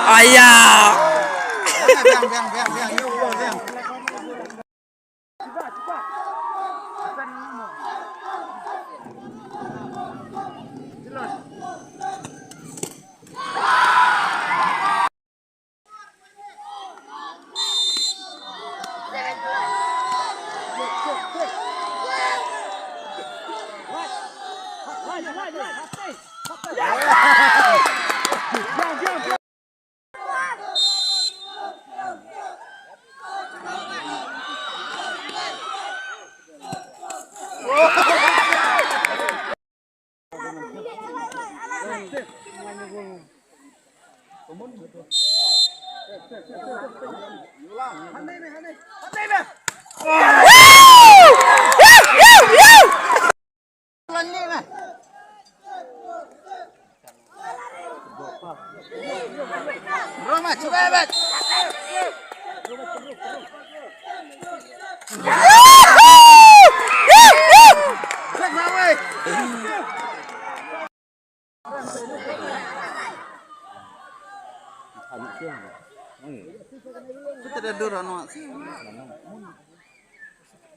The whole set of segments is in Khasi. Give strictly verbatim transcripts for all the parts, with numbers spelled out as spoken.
Aya.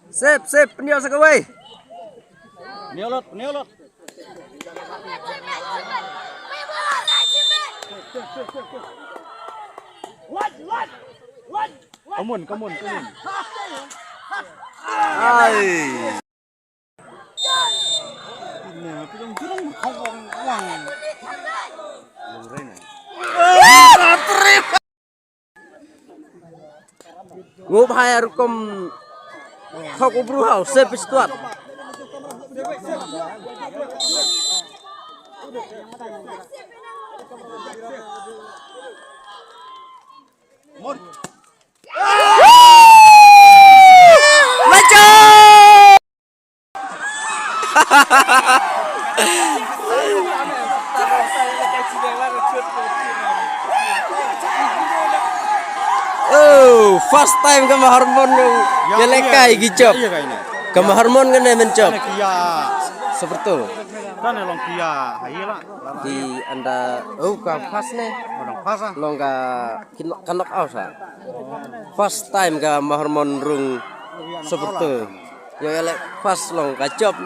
Sep, sep, pynïoh sa kawei. Pynïoh lut, pynïoh lut. Come on, come on, come on. Ai. Ngup hai rukom thok u bru hau, se pistol. Oh, first time ka Maharmon nong. Ya, ya, ya, kai gi chop. Ka Maharmon kane men chop. Kane kia. Seperti. Kane long kia. Hai la. Ki anda, oh, ka first ne. Long first ah. Long ka ki knock, ka knock out sa. First time ka Maharmon rung seperti. Yo, ya le first long ka chop.